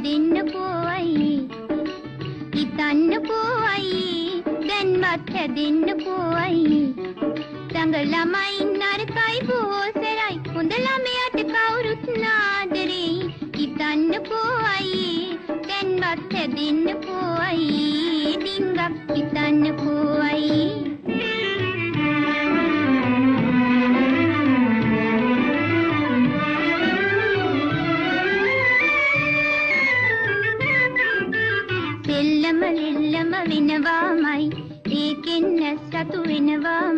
හැදෙන්නකෝ අයියේ, හිතන්නකෝ අයියේ, දැන්වත් හැදෙන්නකෝ අයියේ. ළඟ ළමයි නරකයි බොහෝ සැරයි, හොඳ ළමයාට කවුරුත් නාදරේ. හිතන්නකෝ අයියේ, දැන්වත් හැදෙන්නකෝ අයියේ, ඩිංගක් හිතන්නකෝ අයියේ. සෙල්ලම ලෙල්ලම වෙනවාමයි, ඒකෙන් සතු වෙනවාමයි.